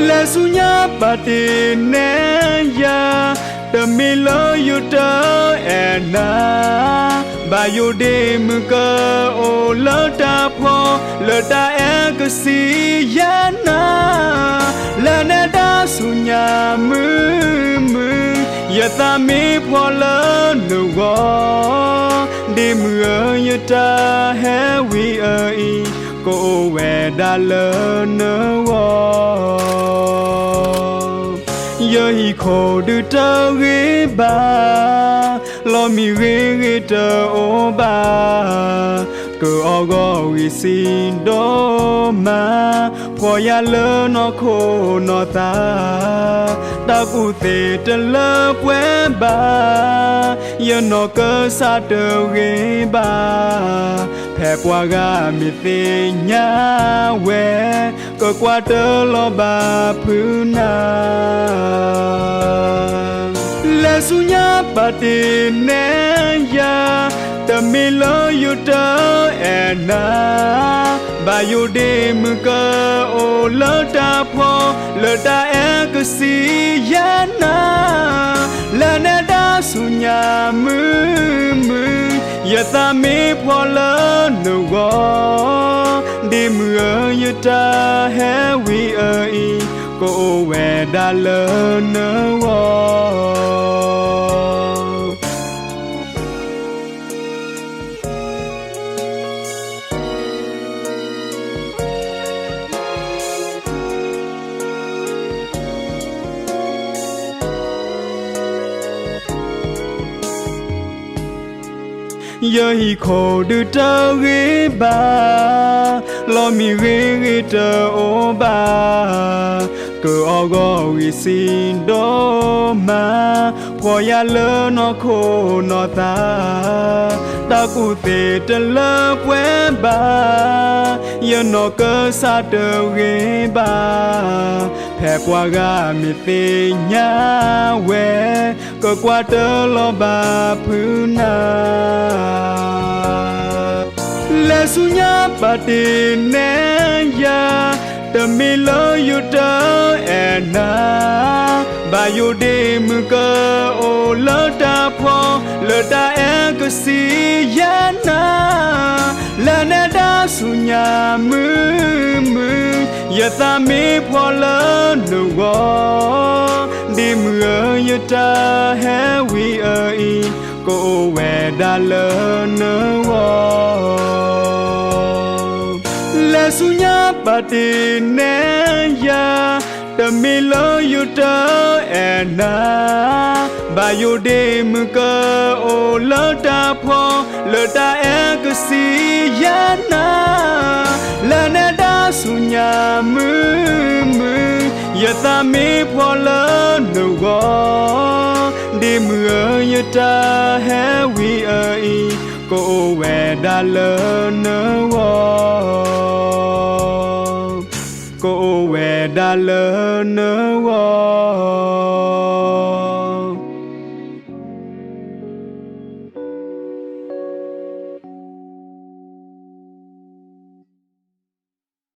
လဲၤဆူညါပာ်တ့ၢ်နဲယၤ, တမ့ၢ်လၢယတအဲၣ်နၤ, ဘၣ်ယိၣ်ဒ့မုၣ်ကအိၣ်လၢတၢ်ဖှီၣ်, လၢတၢ်အဲၣ်ကစံးယဲနၤ, လဲၤနဲဒၣ်ဆူညါမုာ်မုာ်, ယသးမ့ၢ်ဖှီၣ်လၢနဂီၢ်, ဒ့မုၣ်ဧၢ ယတၢ်ဟဲဝံၤအအံၤ, ကအိၣ်ဝဲဒၣ်လၢနဂီၢ်. ယဟံၣ်ခိၣ်ဒုးတဂ့ၤဘၣ်, လီၢ်မံဂ့ၤဂ့ၤတအိၣ်ဘၣ်, ကအီၣ်ဂီၢ်ဝံၤစံးဒိၣ်မး, ဖှီၣ်ယၤလၢနီၢ်ခိနီၢ်သး, တၢ်ကူၣ်သ့တလၢပှဲၤဘၣ်, ယနီၢ်ကစၢ်တဂ့ၤဘၣ်, ဖဲပှၤဂၤမ့ၢ်သ့ၣ်ညါဝဲ, ကကွၢ်တလီၤဘၣ်ဖုးနၤ. လဲၤဆူညါပာ်တ့ၢ်နဲယၤ, တမ့ၢ်လၢယတအဲၣ်နၤ, ဘၣ်ယိၣ်ဒ့မုၣ်ကအိၣ်လၢတၢ်ဖှီၣ်, လၢတၢ်အဲၣ်ကစံးယဲနၤ, လဲၤနဲဒၣ်ဆူညါမုာ်မုာ်, ယသးမ့ၢ်ဖှီၣ်လၢနဂီၢ်, ဒ့မုၣ်ဧၢ ယတၢ်ဟဲဝံၤအအံၤ, ကအိၣ်ဝဲဒၣ်လၢနဂီၢ်. ယဟံၣ်ခိၣ်ဒုးတဂ့ၤဘၣ်, လီၢ်မံဂ့ၤဂ့ၤတအိၣ်ဘၣ်, ကအီၣ်ဂီၢ်ဝံၤစံးဒိၣ်မး, ဖှီၣ်ယၤလၢနီၢ်ခိနီၢ်သး, တၢ်ကူၣ်သ့တလၢပှဲၤဘၣ်, ယနီၢ်ကစၢ်တဂ့ၤဘၣ်, ဖဲပှၤဂၤမ့ၢ်သ့ၣ်ညါဝဲ, ကကွၢ်တလီၤဘၣ်ဖုးနၤ. လဲၤဆူညါပာ်တ့ၢ်နဲယၤ, တမ့ၢ်လၢယတအဲၣ်နၤ, ဘၣ်ယိၣ်ဒ့မုၣ်ကအိၣ်လၢတၢ်ဖှီၣ်, လၢတၢ်အဲၣ်ကစံးယဲနၤ, လဲၤနဲဒၣ်ဆူညါမုာ်မုာ်, ယသးမ့ၢ်ဖှီၣ်လၢနဂီၢ်, ဒ့မုၣ်ဧၢ ယတၢ်ဟဲဝံၤအအံၤ, ကအိၣ်ဝဲဒၣ်လၢနဂီၢ်. လဲၤဆူညါပာ်တ့ၢ်နဲယၤ, တမ့ၢ်လၢယတအဲၣ်နၤ, ဘၣ်ယိၣ်ဒ့မုၣ်ကအိၣ်လၢတၢ်ဖှီၣ်, လၢတၢ်အဲၣ်ကစံးယဲနၤ, လဲၤနဲဒၣ်ဆူညါမုာ်မုာ်, ယသးမ့ၢ်ဖှီၣ်လၢနဂီၢ်, ဒ့မုၣ်ဧၢ ယတၢ်ဟဲဝံၤအအံၤ, ကအိၣ်ဝဲဒၣ်လၢနဂီၢ်, ကအိၣ်ဝဲဒၣ်လၢနဂီၢ်.